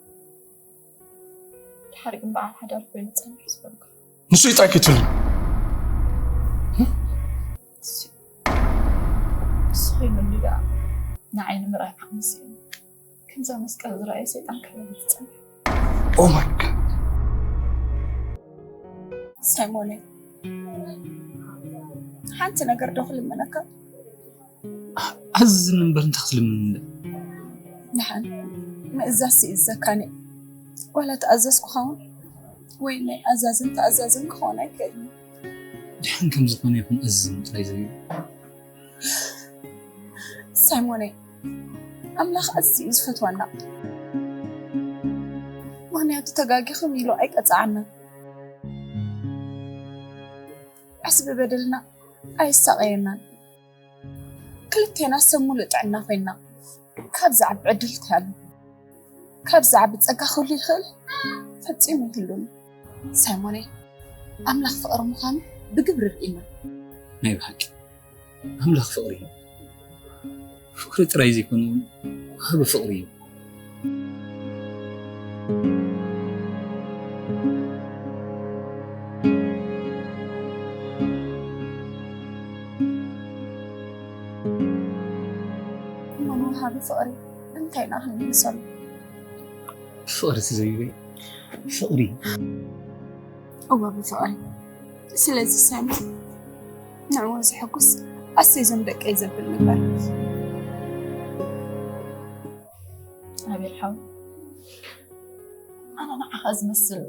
ድሓር ግን በዓል ሓዳር ኮይኑ ጸኒሑ ዝበልኩ ንሱ እዩ ጣቂቱኒ። ንሱ ከይመሉ ደኣ ንዓይ ንምርኣይ ዓቕሚ ስኢኑ። ከምዛ መስቀል ዝረኣየ ሰይጣን ክረብር ዝጸንሐ። Oh my God። ሳይሞነይ፣ ሓንቲ ነገር ዶ ክልምነካ? ኣዝዝኒ እምበር እንታይ ክትልምንኒ? ደሓን ምእዛዝ ይእዘካኒ። ዋላ ተኣዘዝኩኻ እውን ወይ ናይ ኣዛዝን ተኣዛዝን ክኸውን ኣይክእልን። ደሓን ከም ዝኾነ ይኹን፣ እዝዝኒ ጥራይ ዘቢቡ። ሳይሞነይ፣ ኣምላኽ ኣዝዩ እዩ ዝፈትወና። ምኽንያቱ ተጋጊኹም ኢሉ ኣይቀጽዓናን። ዓስቢ በደልና ኣየሳቐየናን። ክልቴና ሰብ ሙሉእ ጥዕና ኮይንና፣ ካብ ዝዓቢ ዕድል እንታይ ኣሎ? ካብ ዝዓቢ ጸጋ ክህሉ ይኽእል? ፈጺሙ ይህሉን። ሳይሞነይ፣ ኣምላኽ ፍቕሪ ምዃኑ ብግብሪ ርኢና። ናይ ብሓቂ ኣምላኽ ፍቕሪ እዩ። ፍቕሪ ጥራይ ዘይኮነ እውን ወሃቢ ፍቕሪ እዩ። እሞ ንወሃቢ ፍቕሪ እንታይ ኢና ክንምልሰሉ? ፍቕሪ እቲ ዘይብለይ ፍቕሪ። እወ ብፍቕሪ። ስለዚ ሳይሞን ንዕኡ ዘሐጉስ ኣሰይ እዞም ደቀይ ዘብል ምግባር። ኣቤል ሓው፣ ኣነ ንዓኻ ዝመስል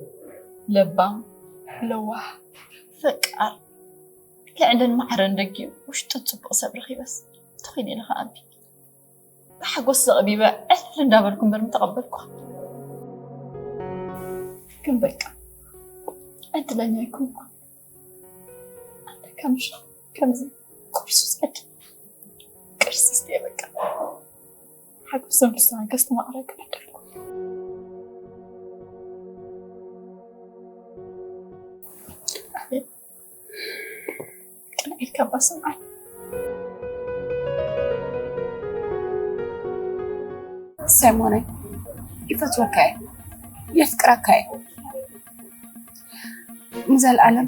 ለባም፣ ለዋህ፣ ፈቃር፣ ልዕልን ማዕረን ደጊኡ ውሽጡ ጽቡቕ ሰብ ረኺበስ ትኾይኒ ኢለ ከኣ ኣቢ ብሓጎስ ዘቕቢበ ዕል እንዳበልኩ እምበር ምተቐበልኩ። ግን በቃ ዕድለኛ ኣይኮንኩ። ኣነ ከምሽ ከምዚ ቁርሱ ጸድ ቅርስ እስቲ በቃ ሓጎሶም ንስኻ ከስተማቕረካ ዕድልኩ። ኣቤል፣ ቅንዒት ካብ ኣሰምዓኒ። ሳይሞነይ፣ ይፈትወካ እየ፣ የፍቅረካ እየ። ንዘለኣለም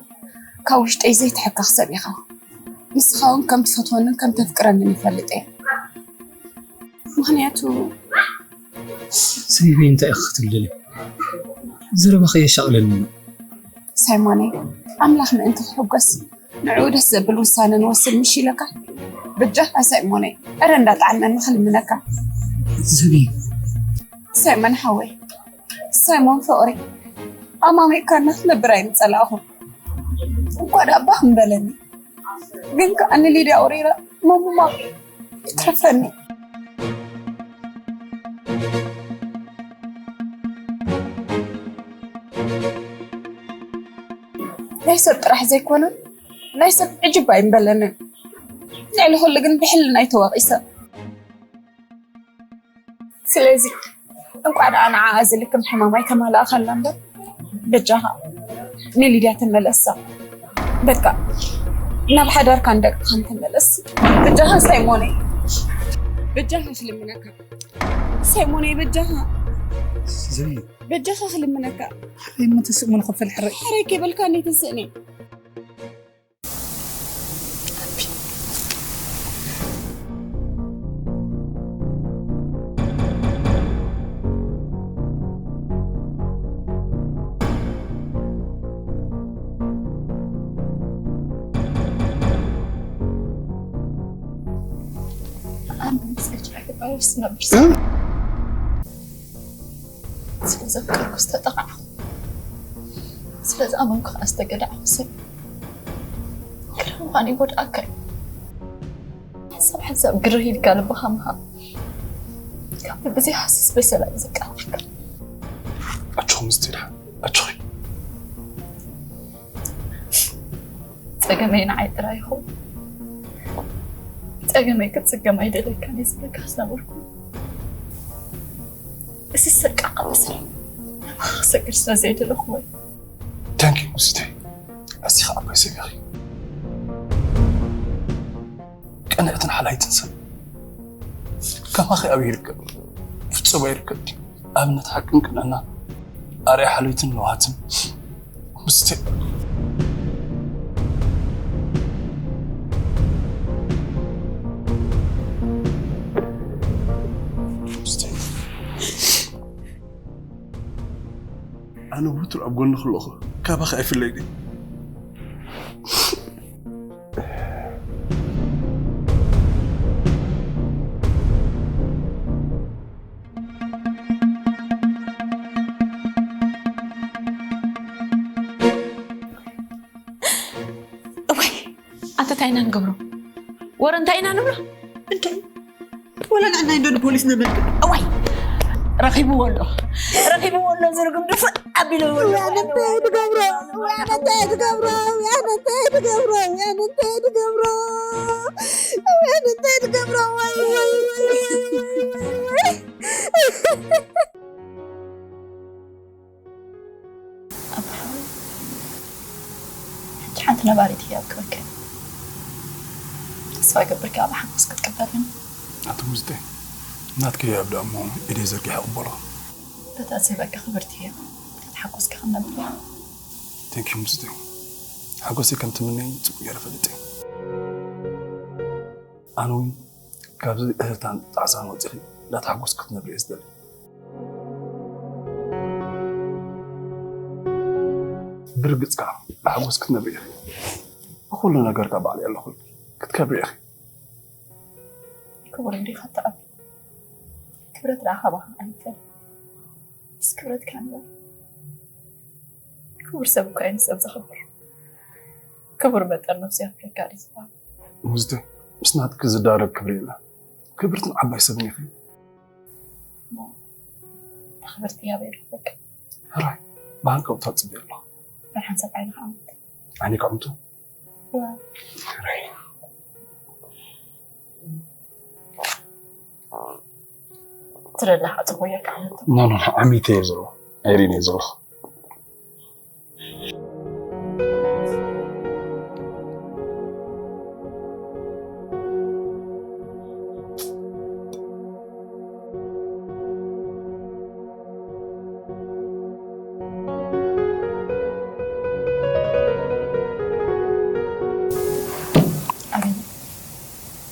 ካብ ውሽጠይ ዘይትሕከኽ ሰብ ኢኻ። ንስኻ እውን ከም ትፈትወንን ከም ተፍቅረንን ይፈልጥ እየ። ምኽንያቱ ሰይበይ እንታይ ኢኻ ክትብል ደልያ? ዘረባኺ የሻቕለኒ። ሳይሞነይ፣ ኣምላኽ ምእንቲ ክሕጎስ ንዕኡ ደስ ዘብል ውሳነ ንወስድ ምሽ ኢለካ። በጃኻ ሳይሞነይ፣ ዕረ እንዳጠዓመኒ ክልምነካ። ዘቢ። ሳይሞን ሓወይ፣ ሳይሞን ፍቕሪ፣ ኣማሚቕካና ክትነብር ኣይምጸላእኹን። እኳ ደኣ ባህ ምበለኒ፣ ግን ከኣ ንሊድያ ኣውሪረ ምሙማቕ ይትረፈኒ። ናይ ሰብ ጥራሕ ዘይኮነ ናይ ሰብ ዕጅብ ኣይምበለንን። ልዕሊ ኩሉ ግን ብሕልናይ ተወቒሰ። ስለዚ እንቋዕ ደኣ ንዓኣ ዝልክም ሕማም ኣይተማላእካላ እምበር፣ በጃኻ ንሊድያ ተመለሳ። በቃ ናብ ሓዳርካን ደቅኻን ተመለስ። በጃኻ ሳይሞነይ፣ በጃኻ ክልምነካ ሳይሞነይ፣ በጃኻ ዘይ በጃኻ ክልምነካ። ሕራይ እሞ ተስእሙን ክፈል ሕራይ። ሕራይ ከይበልካኒ ተስእኒ። ኣነ ምስ ኤች ኣይ ቪ ቫይረስ ዝነብር ሰብ ስለ ዘፍቀርኩ ዝተጠቓዕኹ፣ ስለ ስለዚ ኣመንኩ ኣስተገዳዕ ክስብ ግርም ምዃን ይጎድኣካ እዩ። ሓሳብ ሓሳብ ግርህ ኢልካ ልብኻ ምሃብ ካብ ልቢ ዘይሃስስ በሰላ እዩ ዘቃልዓካ። ኣጆኺ ምስቲ ድሓን ኣጆኺ። ጸገመይ ንዓይ ጥራይ ይኸውን። ጸገመይ ክትጽገም ኣይደለካን እየ ዝብለካ ዝነበርኩ። እዚ ስርቃ ቀበሰ ክሰግር ስለ ዘይደለኹ ወይ Thank you ሙስቲ። ኣዚኻ ዓባይ ሰብ ኢኺ። ቅንዕትን ሓላይትን ሰብ ከማኺ ኣበይ ይርከብ? ፍጹም ኣይርከብ። ኣብነት ሓቅን ቅንዕና ኣርያ ሓልዮትን ለውሃትን ሙስቲ። ኣነ ውትሩ ኣብ ጎንኺ ኣለኹ። ካባኺ ኣይፍለይን እየ። እዋይ ኣንተ እንታይ ኢና ንገብሮ? ወረ እንታይ ኢና ንብሎ? እንታይ ወላ ንዕና እንዶ ንፖሊስ ነመልክት። እዋይ ረኺብዎ ኣሎ ረኺብዎ ኣሎ ዝርግም ድፍእ ኣቢልዎ ኣሎ። ኣነ እንታይ ትገብሮ ኣነ እንታይ ትገብሮ ኣነ እንታይ ትገብሮ ኣነ እንታይ ትገብሮ ኣነ እንታይ ትገብሮ ወይ ወይ ወይ ወይ ወይ ኣባሓወይ ሕጂ ሓንቲ ነባሪት ህያብ ክበከ ተስፋ ገብር ከኣ ብሓጎስ ክትቅበልን። ኣቲ ሙዝጠ ናትከ ህያብ ደኣ እሞ ኢደይ ዘርጊሐ እቕበሎ። በታ ዝህበካ ክብርቲ ህያብ ተተሓጎስካ ክንነብር ኢና። Thank you ሙዝጠ ሓጎሰይ ከም ትምነይ ጽቡቕ ገይረ ፈልጥ እየ። ኣነ እውን ካብዚ እህታን ጣዕሳን ወጺኺ እንዳተሓጎስኪ ክትነብሪ እየ ዝደሊ። ብርግጽ ከኣ ብሓጎስ ክትነብሪ ኢኺ። ብኹሉ ነገር ከኣ ባዕለይ ኣለኹልኪ። ክትከብሪ ኢኺ። ክቡር እንዲኻ ትኣብ ክብረት ደኣ ካባኻ ኣይንፈል። ምስ ክብረትካ ንበር። ክቡር ሰብ እኳ እዩ ንሰብ ዘኽብር። ክቡር መጠን ነብሱ የኽብረካ ድዩ ዝበሃል? ሙዝተ ምስ ናትኪ ዝዳረግ ክብሪ የለን። ክብርትን ዓባይ ሰብን ኢኺ። እሞ እታ ክብርቲ ኣበይ ረኽበካ? ሕራይ ብሃንቀውታ እጽበዮ ኣለኹ። ደሓን ሰብ ዓይንኻ ዓምት። ዓይነይ ክዕምቱ? ትደሊ ሓፂ ኮየካ ዓመቶ ኖ ኖ ዓሚተ እየ ዘሎ ኣይሪን እየ ዘለኹ።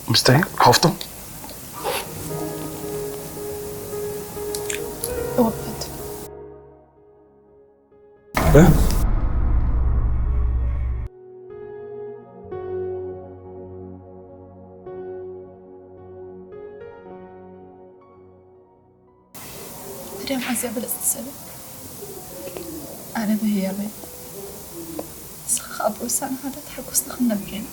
ምስታይ ሃፍቶም እወቀት መርያም ኣዝያ ብልጽቲ ሰብ እያ። ኣነ ብህያበይ ንስኻ ከኣ ብውሳነኻ እንዳተሓጎስና ክንነብር ኢና።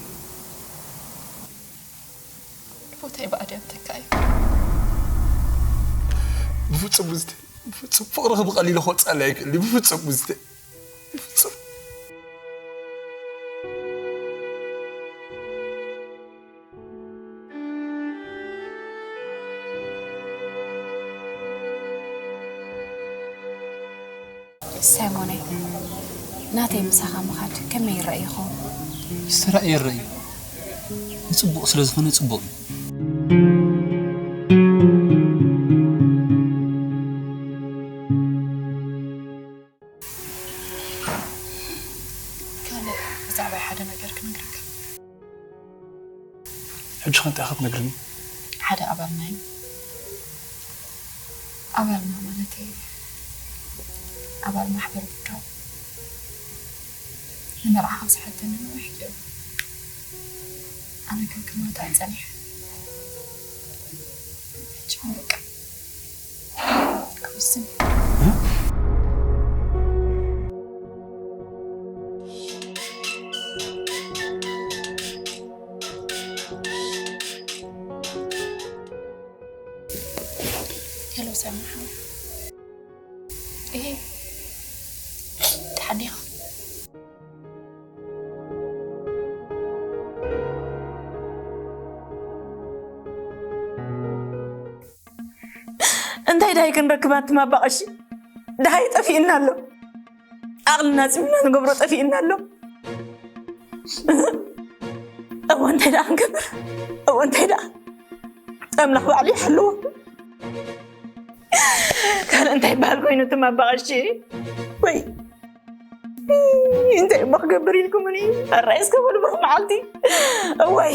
ቦታይ ብኣድያም ተካ እዩ። ብፍጹም ሙዝተ ብፍጹም ፍቕርኺ ብቐሊሉ ክወጽኣለይ ኣይክእል እዩ። ብፍጹም ሙዝተ ብፍጹም። ሳይሞነይ ናተይ ምሳኻ ምኻድ ከመይ ይረአ ይኸውን? ዝተራእየ ይረአ እዩ። ንፅቡቕ ስለ ዝኾነ ፅቡቕ እዩ። ካልእ ብዛዕባይ ሓደ ነገር ክነግረካ። ሕጂ ከ እንታይ ኢኻ ትነግርኒ? ሓደ ኣባልና እዩ። ኣባልና ማለተይ ኣባል ማሕበር ቡዳ ንመርዓ ካብ ዝሓተኒ ነዊሕ ገይሩ። ኣነ ካብ ክማታ ጸኒሐ ሕጂ በቃ ክውስን። ሰማሓ። እሄ፣ ደሓን ዲኻ? እንታይ ደሃይ ክንረክብ ኣንቱም ኣባ ቀሺ? ደሃይ ጠፊእና ኣሎ። ዓቕልና ጽምና ንገብሮ ጠፊእና ኣሎ። እወ፣ እንታይ ደኣ ክንገብር? እወ፣ እንታይ ደኣ? ኣምላኽ ባዕሉ ይሓልዎ። ካልእ እንታይ ይበሃል ኮይኑ እትም ኣባ ቀሺ? ወይ፣ እንታይ እሞ ክገብር ኢልኩምኒ? ኣራይ እስከ በሉ ብሩኽ መዓልቲ። እዋይ።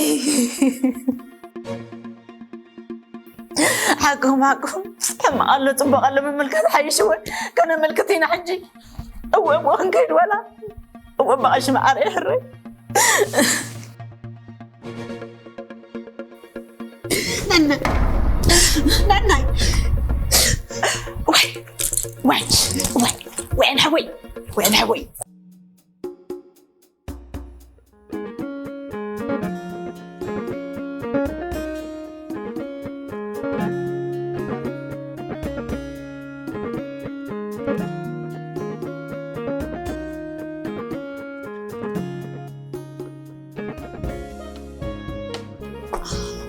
ሓቅኹም፣ ሓቅኹም። ሕማቕ ኣሎ፣ ጽቡቕ ኣሎ፣ ምምልካት ሓይሽ። እወ፣ ከነመልክት ኢና ሕጂ። እወ፣ እወ፣ ክንከይድ ዋላ። እወ፣ ኣባ ቀሺ መዓረይ ሕረይ። ነነ-፣ ነናይ። ዋይ፣ ዋይ፣ ዋይ፣ ዋይ፣ ኣንሓወይ፣ ዋይ፣ ኣንሓወይ።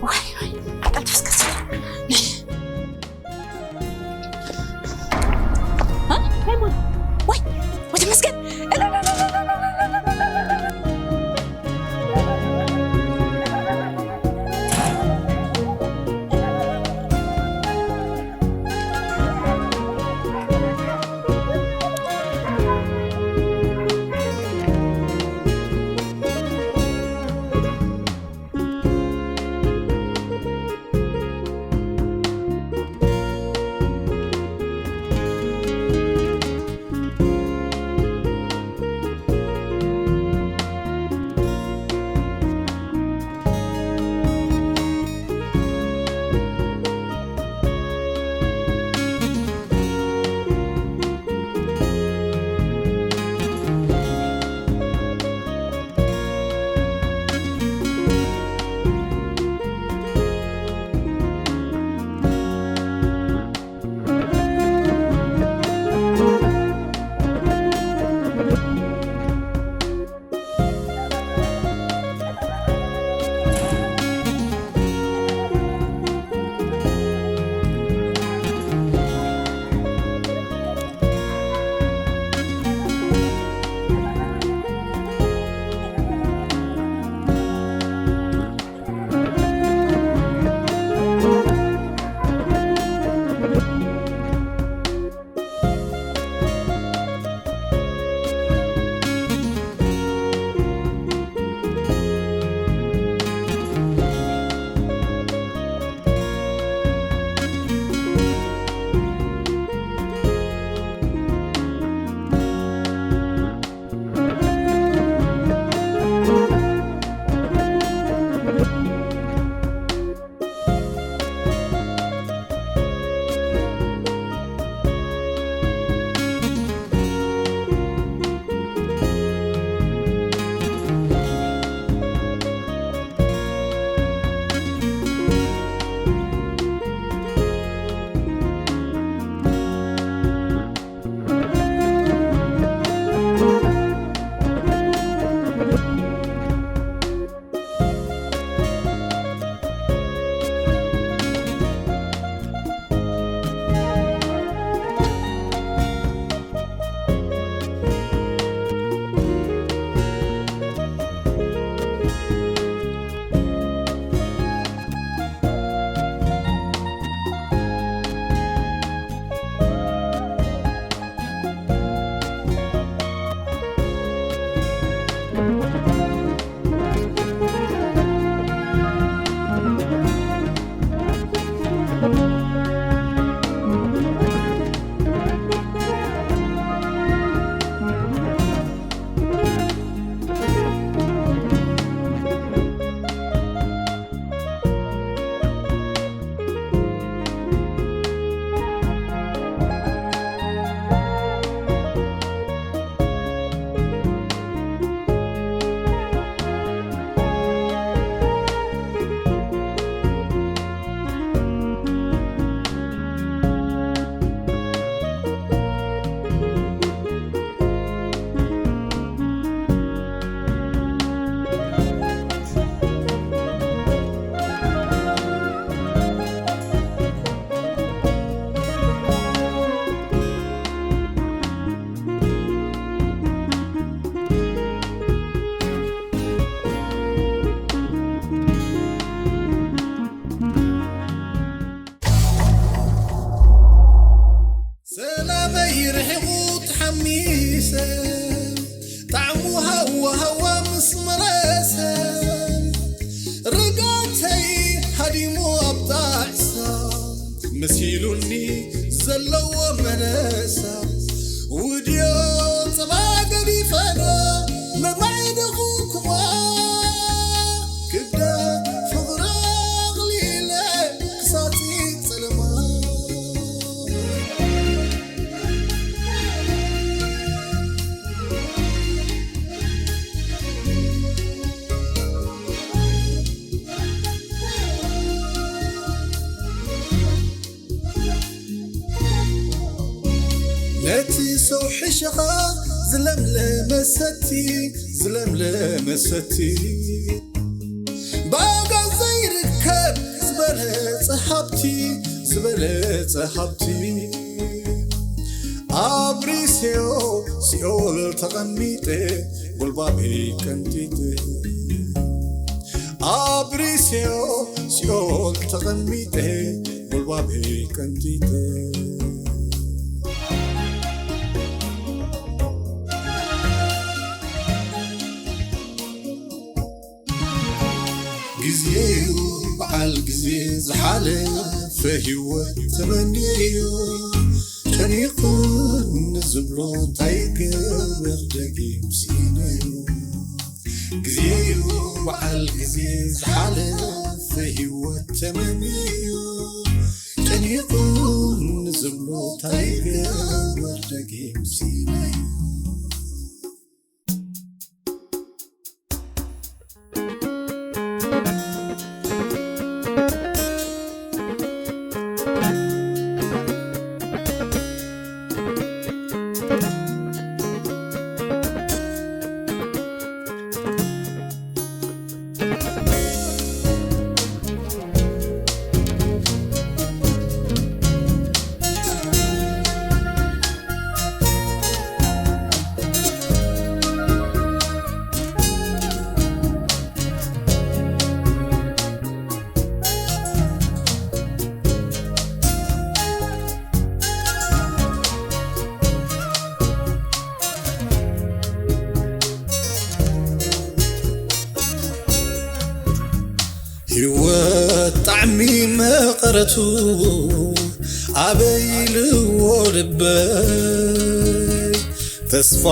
ዋይ፣ ዋይ፣ ቀልጥፍ እስከ ስለ። እ? ወይ፣ ወይ፣ ተመስገን። ዘለዎ መነሳ ውድዮ ጸባ ገዲፈዶ መማይ ደኹኩማ ክብደ ፍቕሪ ኣቕሊለ ክሳጺ ጸለማ። ነቲ ሰው ሕሸኻ ዝለምለመ ሰቲ፣ ዝለምለመ ሰቲ። ባጋ ዘይርከብ ዝበለጸ ሃብቲ፣ ዝበለጸ ሃብቲ። ኣብሪሴዮ ሲኦል ተቐሚጠ፣ ጉልባበይ ቀንጢጠ። ኣብሪሴዮ ሲኦል ተቐሚጠ፣ ጉልባበይ ቀንጢጠ። ግዜዩ በዓል ግዜ ዝሓለፈ ህይወት ተመንየዮ። ጨኒቑኒ ዝብሎ እንታይ ይገበር ደጊም ስኢነዮ። ግዜዩ በዓል ግዜ ዝሓለፈ ህይወት ተመንየዮ። ጨኒቑኒ ዝብሎ እንታይ ይገበር ደጊም ስኢነዮ። ህይወት ጣዕሚ መቐረቱ ኣበይ ኢልዎ ልበይ፣ ተስፋ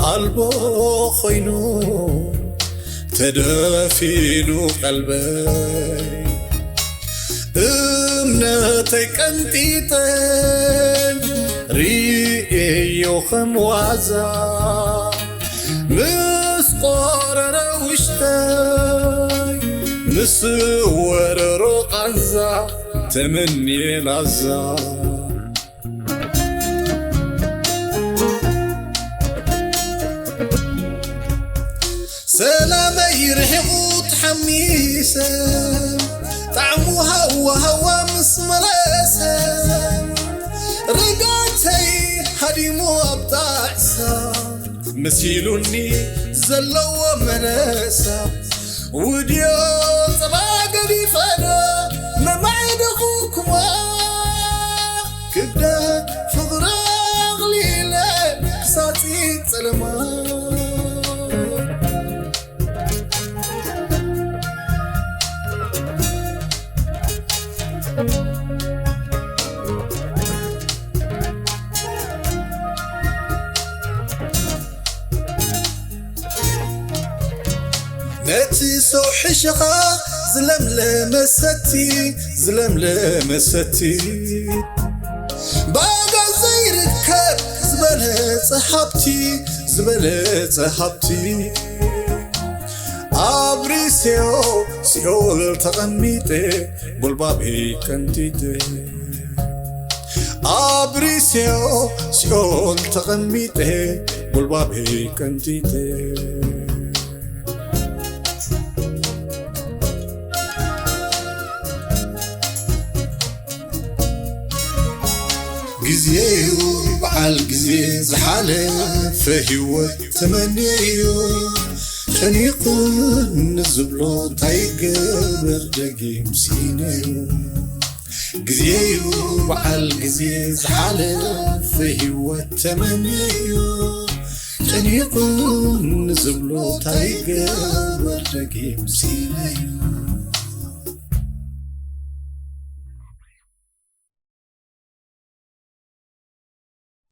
ኣልቦ ኮይኑ ተደፊኑ ቀልበይ። እምነተይ ቀንጢጠ ርእየዮ ከም ዋዛ፣ ምስ ቆረረ ውሽጠይ፣ ምስ ወረሮ ቃንዛ ተመንየ ላዛ። ሰላመይ ርሒቑ ተሓሚሰ፣ ጣዕሙ ሃዋ ሃዋ ምስ መለሰ፣ ርጋተይ ሃዲሙ ኣብ ጣዕሳ፣ መሲሉኒ ዘለዎ መነሳ፣ ውድዮ ጸባ ገዲፈዶ መማይ ደኹኩማ፣ ክብደ ፍቕሪ ኣቕሊለ ክሳጺ ጸለማ። ነቲ ሰው ሕሸኻ ዝለምለመ ሰቲ፣ ዝለምለመ ሰቲ። ባጋ ዘይርከብ ዝበለጸ ሃብቲ፣ ዝበለጸ ሃብቲ። ኣብሪሴዮ ሲኦል ተቐሚጠ፣ ጉልባበይ ቀንጢጠ። ኣብሪሴዮ ሲኦል ተቐሚጠ፣ ጉልባበይ ቀንጢጠ። ግዜዩ በዓል ግዜ ዝሓለፈ ህይወት ተመንየዮ። ጨኒቑኒ ዝብሎ እንታይ ይገበር ደጊም ስኢነዮ። ግዜዩ በዓል ግዜ ዝሓለፈ ህይወት ተመንየዮ። ጨኒቑኒ ዝብሎ እንታይ ይገበር ደጊም ስኢነዮ።